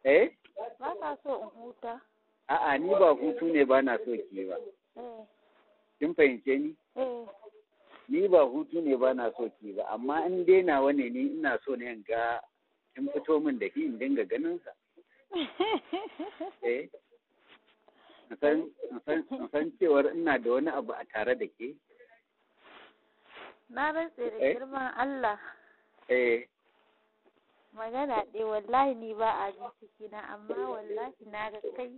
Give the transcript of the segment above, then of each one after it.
Eh? Ba ka so in huta? A'a, ni ba hutu ne ba na so ki ba. Eh. Kin fahimce ni? Eh. Ni ba hutu ne ba na so ki ba, amma in dai nawa ne ni ina so ne in ga kin fito min da shi in dinga ganin sa. Eh? In san cewar ina da wani abu a tare da ke. Na rantse da Eh? girman Allah. Eh. Magana ɗaya wallahi ni ba a jin cikina, amma wallahi na ga kai.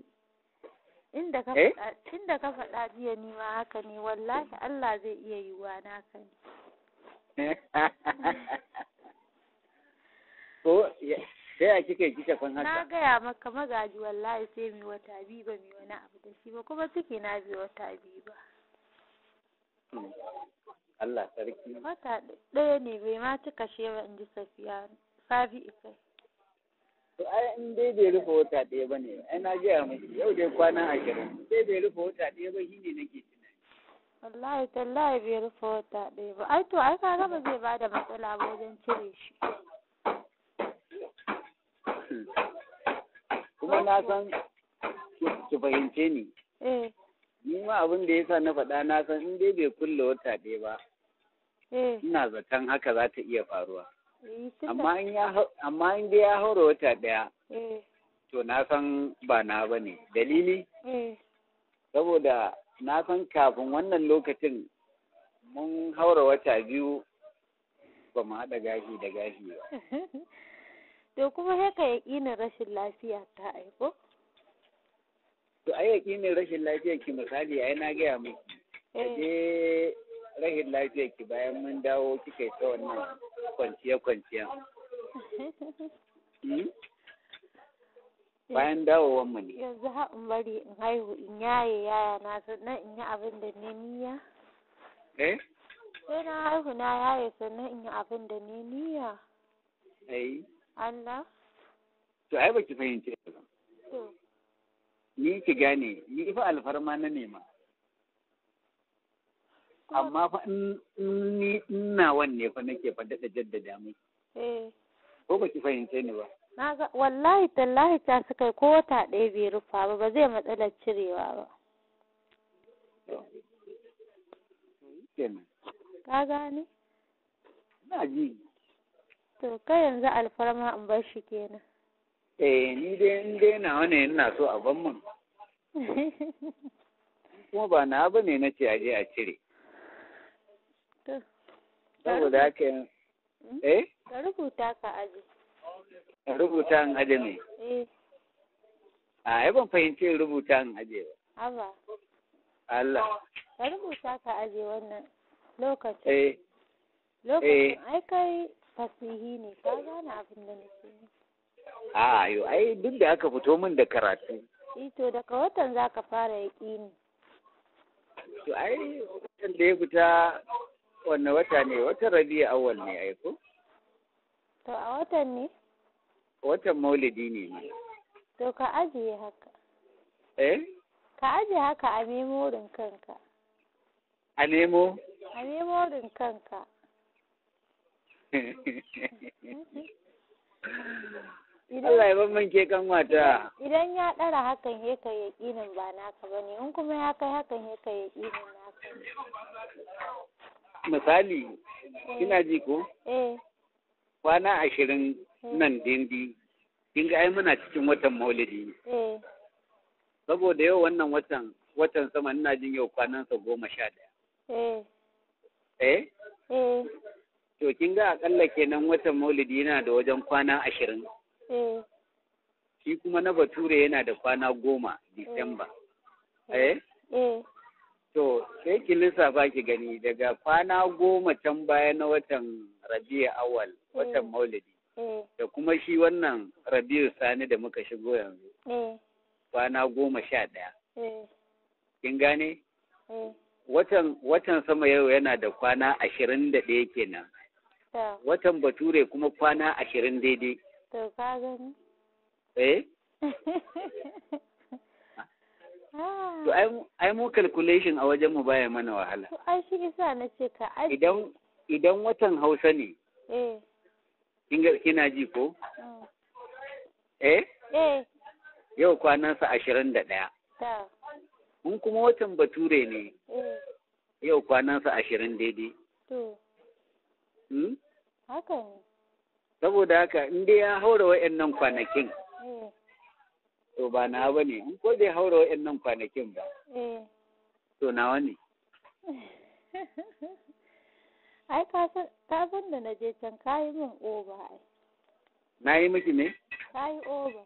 Inda ka Eh? faɗa, inda ka faɗa jiya ni ma haka ne, wallahi Allah zai iya yiwuwa naka ne. Ko sai a kika san Na haka? gaya maka Magaji wallahi sai mu wata biyu ba mu wani abu da shi ba, kuma ciki na bai wata biyu ba. Allah sarki. Wata ɗaya ne bai ma cika she ba in ji Safiya. Sabi'u kai. To ai in dai bai rufe wata ɗaya ba ne, ai na gaya miki yau dai kwana 20. In dai bai rufe wata ɗaya ba shine nake tunani. Wallahi tallahi bai rufe wata ɗaya ba. Ai to ai kaga ba zai bada matsala ba wajen cire shi. Kuma na san ki fahimce ni. Eh. Ni ma abin da yasa na faɗa na san in dai bai kulle wata ɗaya ba. Eh. Ina zaton haka za ta iya faruwa. Eh, tunda Amma in dai ya haura wata ɗaya. Eh. To na san ba na ba ne. Dalili? Eh. Saboda na san kafin wannan lokacin mun haura wata biyu ba mu haɗa gashi da gashi ba. To kuma sai ka yaƙinin rashin lafiya ta aiko? To ai yaƙinin rashin lafiyar ki misali ai na gaya miki. Eh. Je rashin lafiyar ki bayan mun dawo kika yi ta wannan kwanciya kwanciya. Bayan dawowar mu ne. Yanzu har in bari in haihu in yaye yaya na sannan in yi abin da ne niyya. Eh? Sai na haihu na yaye sannan in yi abin da ne niyya. Eh. Allah. To ai baki fahimce ba. To. Ni ki gane, ni fa alfarma na nema. Amma fa in ni ina wanne fa nake fa daɗa jaddada miki. Eh. Ko baki fahimce ni ba? Na ga wallahi tallahi ta suka yi ko wata ɗaya bai rufa ba, ba zai matsalar cirewa ba. Kenan. Ka gane? Ina ji. To kai yanzu alfarma in bar shi kenan. Eh, ni dai in dai nawa ne ina so a ban mun. Kuma ba na ba ne na ce a je a cire. To. Saboda haka eh? Ka rubuta ka aje. Rubuta in aje me? Eh. A ai ban fahimci in rubuta in aje ba. Haba. Allah. Ka rubuta ka aje wannan lokacin. Eh. Lokacin ai kai fasihi ne, ka gane abin da nake nufi. A yo ai duk da aka fito min da karatu. Eh to daga watan zaka fara yaƙini. To ai watan da ya fita wanne wata ne? Watan Rabi'u Awwal ne ai ko? To a watan ne? Watan Maulidi ne ne. To ka ajiye haka. Eh? Ka ajiye haka a memorin kanka. A nemo? A memorin kanka. Allah ya ban man ke kanwata. Idan ya ɗara hakan ya kai yaƙinin ba naka ba ne, in kuma ya kai hakan ya kai yaƙinin naka ne. Misali, kina ji ko? Eh. Kwana 20 nan dindi, kin ga ai muna cikin watan Maulidi ne. Eh. Saboda yau wannan watan sama ina jin yau kwanansa 11. Eh. Eh? Eh. To kin ga akalla kenan watan Maulidi yana da wajen kwana 20. Eh. Shi kuma na Bature yana da kwana 10 Disamba. Eh? Eh. To sai ki lissafa ki gani daga kwana 10 can baya na watan Rabi'u Awwal, watan Maulidi. Eh. Da kuma shi wannan Rabi'u Sani da muka shigo yanzu. Eh. Kwana 11. Eh. Kin gane? Eh. Watan sama yau yana da kwana 21 kenan. To. Watan Bature kuma kwana 20 daidai. To ka gani? Eh? To ai mu calculation a wajen mu baya mana wahala. To ai shi isa na ce ka aji. Idan watan Hausa ne. Eh. Kina ji ko? Mm. Eh? Eh. Yau kwanansa 21. Ta. In kuma watan Bature ne. Eh. Yau kwanansa 20 daidai. To. Haka ne. Saboda haka in dai ya haura wa'annan kwanakin. Eh. To ba nawa bane, in ko bai haura wa'annan kwanakin ba. Eh. To nawa ne. Ai ka san da na je can ka yi min oba ai. Na yi miki ne? Ka yi oba.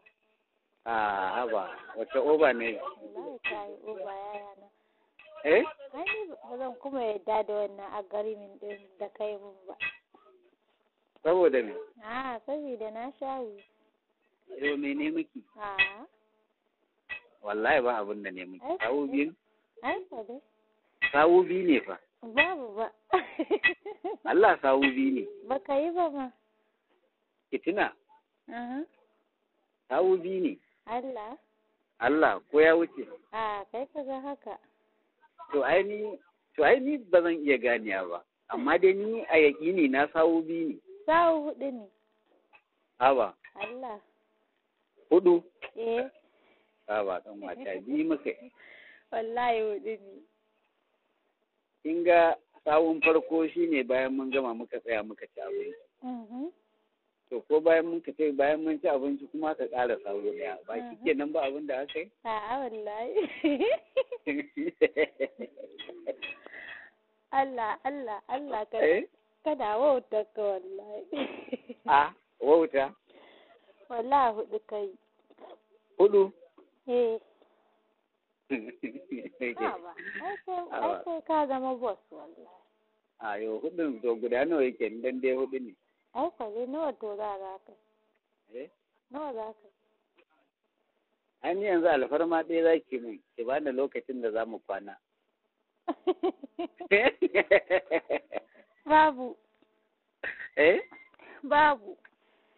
A haba, wace oba ne? Wallahi ka yi oba yaya na. Eh? Ai ni ba zan kuma yarda da wannan agarimin din da kai min ba. Saboda me? A saboda na sha wuya. Yau me ne miki? A. Wallahi ba abin da ne miki. Sawu biyu? Ai ko dai. Sawu biyu ne fa. Babu ba. Allah sawu biyu ne. Baka yi ba ma. Ki tuna? Sawu biyu ne. Allah. Allah ko ya wuce. A kai ka ga haka. To ai ni ba zan iya ganiya ba. Amma dai ni a yaƙini na sawu biyu ne. Sawu hudu ne. Haba. Allah. 4? Eh. Haba ɗan wata biyu muka yi. Wallahi 4 ne. Kin ga sawun farko shine bayan mun gama muka tsaya muka ci abinci. To ko bayan mun ci bayan mun ci abinci kuma ka ƙara sawu ɗaya ba shi kenan ba abin da aka yi? A'a wallahi. Allah Allah Allah ka kana wauta ka wallahi. A wauta? Wallahi 4 kai. 4? Eh. Haba, ai sai ka zama boss wallahi. A yau 4 to guda nawa yake dan dai 4 ne. Ai kwale nawa to za ka? Eh? Nawa za ka? Ai ni yanzu alfarma ɗaya za ki min, ki bani lokacin da za mu kwana. Babu. Eh? Babu.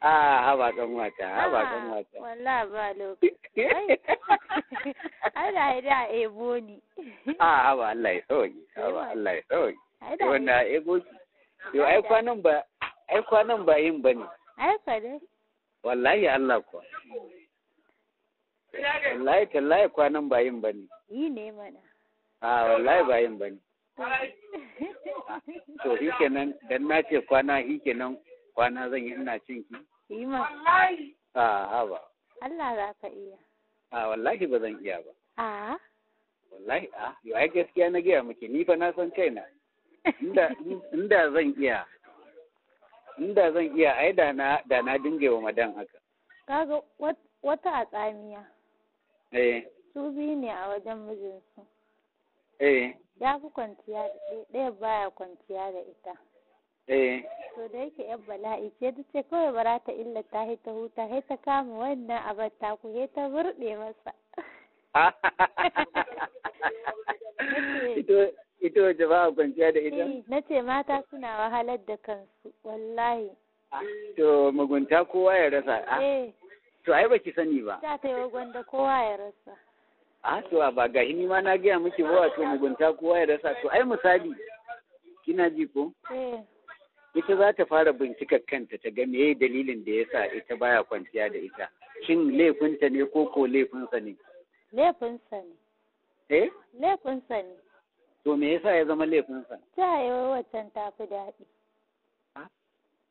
Ah, haba kan wata, haba kan wata. Wallahi ba lokaci. Ai da da ebo ni. Ah, haba Allah ya sauke, haba Allah ya sauke. Wannan ebo ki. Yo ai kwanan ba ai kwanan ba yin bane. Ai fa dai. Wallahi Allah kuwa. Wallahi tallahi kwanan ba yin bane. Yi ne mana. Ah, wallahi ba yin bane. To shi kenan dan na ce kwana shi kenan kwana zan yi ina cin ki. Yi ma. Ah, haba. Allah za ka iya. A wallahi ba zan iya ba. A? Wallahi a, yo ai gaskiya na gaya miki ni fa na san kaina. Inda zan iya. Inda zan iya ai da na dinga wa madan haka. Kaga wata a tsamiya. Eh. Su biyu ne a wajen mijinsu. Eh. Ya fi kwanciya da ɗaya baya kwanciya da ita. Eh. To da yake yan bala'i ce ta ce kawai bara ta illata sai ta huta sai ta kama wannan abar taku sai ta burɗe masa. Ita wace ba a kwanciya da ita? Na ce mata suna wahalar da kansu wallahi. To mugunta kowa ya rasa. Eh. To ai baki sani ba. Ta ta yi gwanda kowa ya rasa. A to ba ga ni ma na gaya miki ba wato mugunta kowa ya rasa to ai misali kina ji ko? Eh. Ita za ta fara bincikar kanta ta ga meye dalilin da yasa ita baya kwanciya da ita. Shin laifinta ne ko ko laifinsa ne? Laifinsa ne. Eh? Laifinsa ne. To me yasa ya zama laifinsa? Ta yi waccan ta fi daɗi.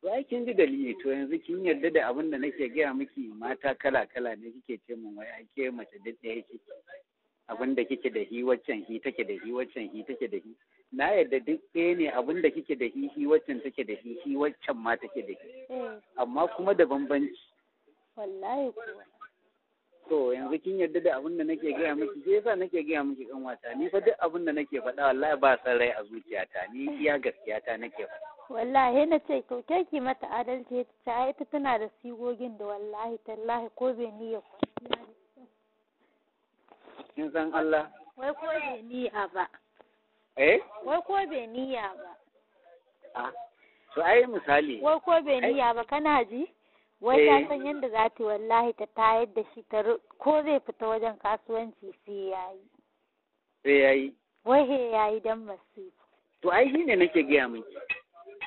To ai kin ji dalili to yanzu kin yarda da abin da nake gaya miki mata kala kala ne kike ce min wai ai ke mace duk ɗaya kike. Abin da kike da hi waccan hi take da hi waccan hi take da hi. Na yarda duk ɗaya ne abin da kike da hi hi waccan take da hi hi waccan ma take da hi. Amma kuma da bambanci. Wallahi kuwa. To yanzu kin yarda da abin da nake gaya miki sai yasa nake gaya miki kan wata ni fa duk abin da nake faɗa wallahi ba san rai a zuciyata ni iya gaskiyata nake faɗa. Wallahi na ce to ke ki mata adalci ta ce ai ita tana da sigogin da wallahi tallahi ko bai niyya kwanciya da ita. Kin san Allah? Wai ko bai niyya ba. Eh? Wai ko bai niyya ba. Ah. To ai misali. Wai ko bai niyya ba kana ji? Wai ta san yadda za ta wallahi ta tayar da shi ta ko zai fita wajen kasuwanci sai yayi. Sai yayi. Wai he yayi dan masifa. To ai shine nake gaya miki.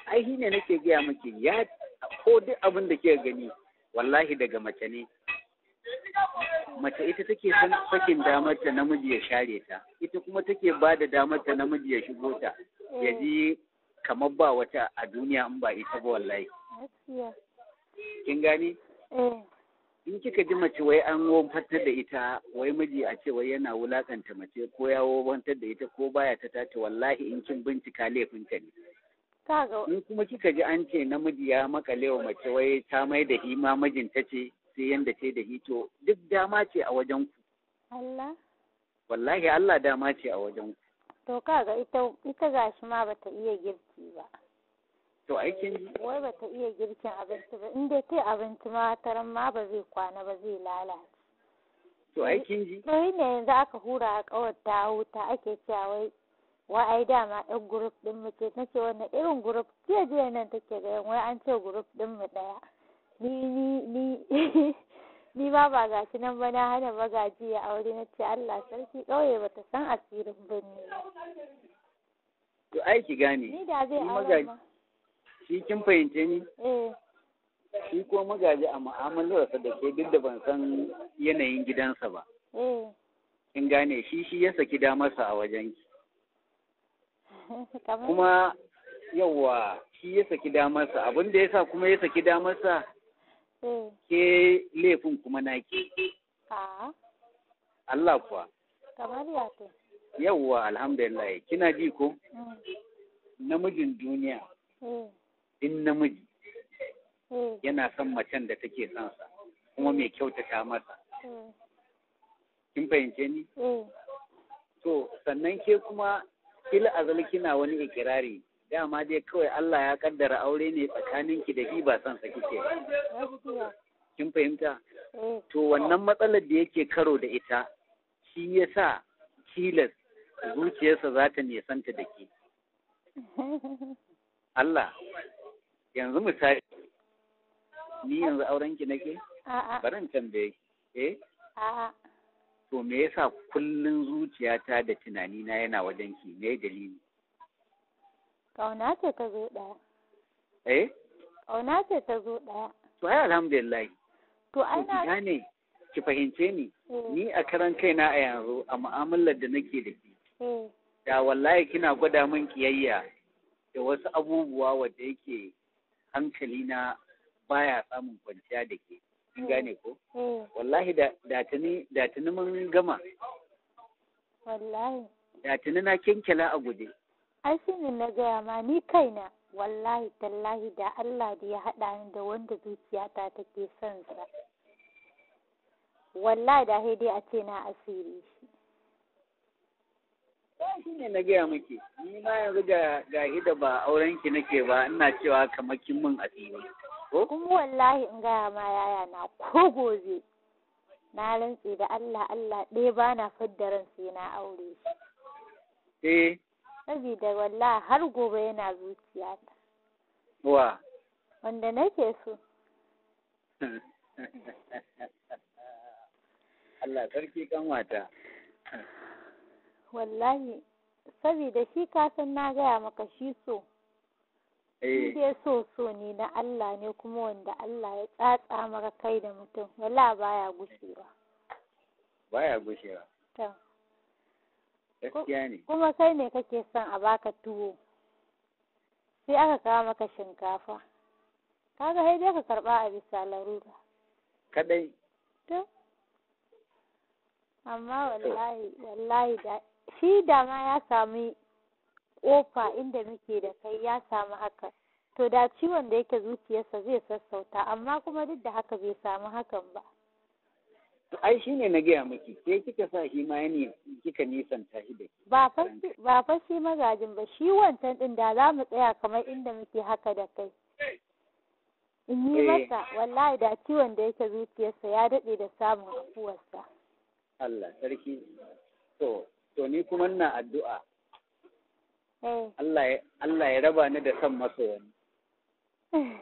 Ai shine nake gaya miki ya ko duk abin da kika gani wallahi daga mace ne. Mace ita take son sakin damar ta namiji ya share ta, ita kuma take ba da damar ta namiji ya shigo ta, ya ji kamar ba wata a duniya in ba ita ba wallahi. Gaskiya. Kin gane? Eh. In kika ji mace wai an wofantar da ita, wai miji a ce wai yana wulakanta mace ko ya wofantar da ita ko baya ta tace, wallahi in kin bincika laifinta ne. Kaga In kuma kika ji an ce namiji ya makale wa mace wai ta mai da hima mijinta ce sai yanda ce da hito, duk dama ce a wajen ku. Allah. Wallahi Allah dama ce a wajen ku. To kaga ita gashi ma bata iya girki ba. To aikin ji. Wai bata iya girkin abinci ba, in dai tai abinci ma taran ma ba zai kwana ba, zai lalace. To aikin ji. To ne yanzu aka hura a kawar ta wuta ake cewa wai wai ai dama ɗan group ɗin mu ce. Nace wannan irin group, jiya jiya nan take ga wai an ce group ɗin mu ɗaya. Ni ni ni ni ma ba gashi nan ba, na hana magaji ya aure. Na ce Allah sarki, ƙauye bata san asirin birni ba. To ai ki gane. Ni da zai Shi auren magaji ma. Shi kin fahimce ni? Eh. Shi ko magaji a mu'amalarsa da ke, duk da ban san yanayin gidansa ba. Eh. Kin gane, shi ya saki damarsa a wajen ki. Kamar Kuma yawa shi ya saki damarsa, abin da yasa kuma ya saki damarsa eh ke laifin kuma naki. A Allah kuwa. Kamar ya to. Yawwa, alhamdulillah, kina ji ko? Mm. Namijin duniya, Eh. in namiji Eh. yana son macen da take son sa kuma mai kyautata masa. Eh. Kin fahimce ni? Eh. To sannan ke kuma kila azal kina wani ikirari, dama dai kawai Allah ya kaddara aure ne tsakaninki da shi, ba son sa kike ba. Gaskiya. Kin fahimta? Eh. To wannan matsalar da yake karo da ita shi yasa tilas zuciyarsa za ta nisanta da ke. Allah, yanzu misali, ni yanzu aurenki nake? A'a. Bari in tambaye ki. Eh? A'a. To me yasa kullun zuciyata da tunanina yana wajen ki? Me dalili? Ƙauna ce ta zo ɗaya. Eh? Ƙauna ce ta zo ɗaya. To ai alhamdulillah. To ai To ki na gane, ki fahimce ni. Eh. Ni a karan kaina a yanzu a mu'amalar da nake da ke, Eh. da wallahi kina gwada min kiyayya da wasu abubuwa wadda yake hankali na baya samun kwanciya da ke. Kin gane ko? Eh. Wallahi da tuni mun gama. Wallahi. Da tuni na kinkila a guje. Ai shi ne na gaya ma, ni kaina wallahi tallahi da Allah da ya haɗa ni da wanda zuciyata take son sa, wallahi da sai dai a ce na asiri shi. Ba shi ne na gaya miki. Ni ma yanzu ga hida ba auren ki nake ba, ina cewa kamar kin mun asiri. Ko? Kuma wallahi in gaya ma yaya na, ko gobe na rantse da Allah, Allah ɗaya ba na fidda ran sai na aure shi. Eh, Saboda wallahi har gobe yana zuciyata. Wa. Wanda nake so. Allah sarki kanwata. Wallahi saboda shi ka san na gaya maka shi so shi Eh, dai so so ne na Allah ne, kuma wanda Allah ya tsatsa maka kai da mutum wallahi baya gushewa. Baya gushewa. To Gaskiya ne. Kuma kai ne kake son a baka tuwo sai aka kawo maka shinkafa, kaga sai dai ka karba a bisa larura. Kadai. To amma wallahi wallahi da shi da ma ya sami kofa inda muke da kai, ya samu haka, to da ciwon da yake zuciyarsa zai sassauta, amma kuma duk da haka bai samu hakan ba. To ai shi ne na gaya miki, ke kika sa shi ma ya kika nisanta shi da ke. Ba fa shi magajin ba, shi wancan din, da za mu tsaya kamar inda muke haka da kai in yi masa, wallahi da ciwon da yake zuciyarsa ya daɗe da samun afuwarsa. Allah sarki. To ni kuma ina addu'a. Allah ya raba ni da son masa wani.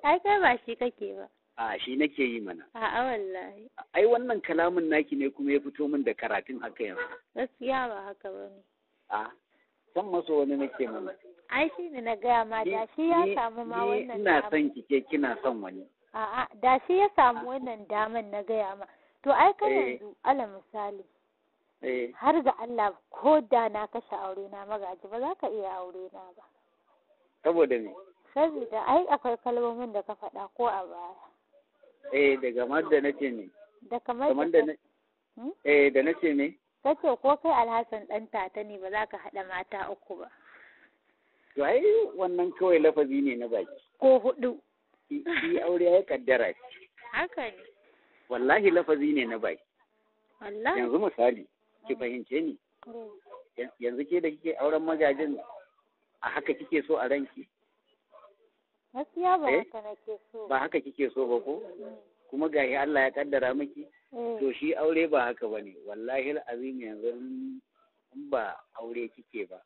Ai kai ba shi kake ba. A shi nake yi mana. A'a wallahi. Ai wannan kalamin naki ne kuma ya fito min da karatun haka yanzu. Gaskiya ba haka bane. A son maso wani nake mana. Ai shi ne na gaya ma, da shi ya samu ma wannan Ina son ki, ke kina son wani. A'a, da shi ya samu wannan daman na gaya ma. To ai kai yanzu ala misali. Har ga Allah ko da na kashe aure na Magaji ba za ka iya aure na ba. Saboda me? Saboda ai akwai kalmomin da ka faɗa ko a baya. Eh, da kamar da nace ne. Da kamar da eh da nace ne. Kace ko kai Alhassan ɗan tata ne ba za ka haɗa mata uku ba. To ai wannan kawai lafazi ne na baki. Ko huɗu. Shi aure ya kaddara shi. Haka ne. Wallahi lafazi ne na baki. Wallahi. Yanzu misali ki fahimce ni. Yanzu ke da kike auren Magajin a haka kike so a ranki? Gaskiya ba haka nake so. Ba haka kike so ba ko? Kuma gashi Allah ya kaddara miki? To shi aure ba haka bane. Wallahi al'azim yanzu in ba aure kike ba.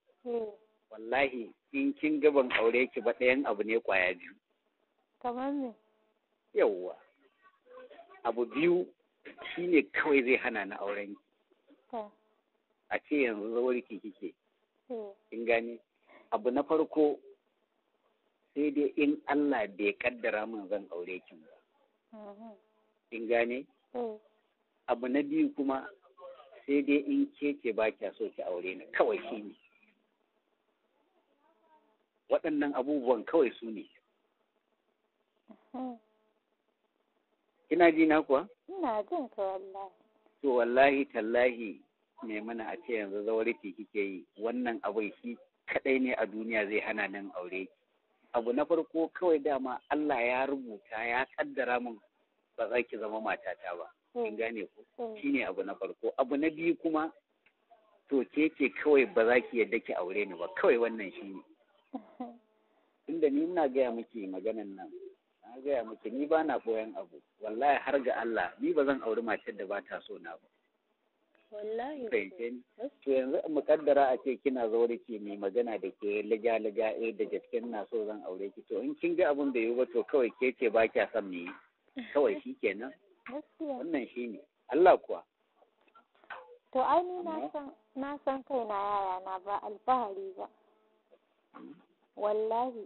Wallahi in kin ga ban aure ki ba ɗayan abu ne kwaya biyu. Kamar me? Yawwa. Abu biyu shine kawai zai hana ni auren ki. A ce yanzu zawarki kike. Kin gane? Abu na farko sai dai in Allah bai kaddara min zan aure ki ba. Kin gane? Abu na biyu kuma sai dai in ke ce ba kya so ki aure ni kawai shi ne. Waɗannan abubuwan kawai su ne. Kina ji na kuwa? Ina jin ka wallahi. To wallahi tallahi Maimuna a ce yanzu zawarci kike yi wannan abin shi kadai ne a duniya zai hana nan aure ki. Abu na farko kawai dama Allah ya rubuta ya kaddara min ba za ki zama matata ba. Kin gane ko? Shine abu na farko. Abu na biyu kuma to ke ce kawai ba za ki yadda ki aure ni ba kawai wannan shine. Tunda ni ina gaya miki maganan nan. Na gaya miki ni ba na ɓoyan abu. Wallahi har ga Allah ni ba zan auri matar da ba ta so na ba. Wallahi. Fahimce ni? To yanzu mu kaddara a ce kina zaure ki mai magana da ke liga liga eh da gaske ina so zan aure ki to in kin ga abun bai yiwu ba to kawai ke ce ba kya son mu yi. Kawai shi kenan. Wannan shi ne. Allah kuwa. To ai ni na san kaina yaya na ba alfahari ba. Wallahi.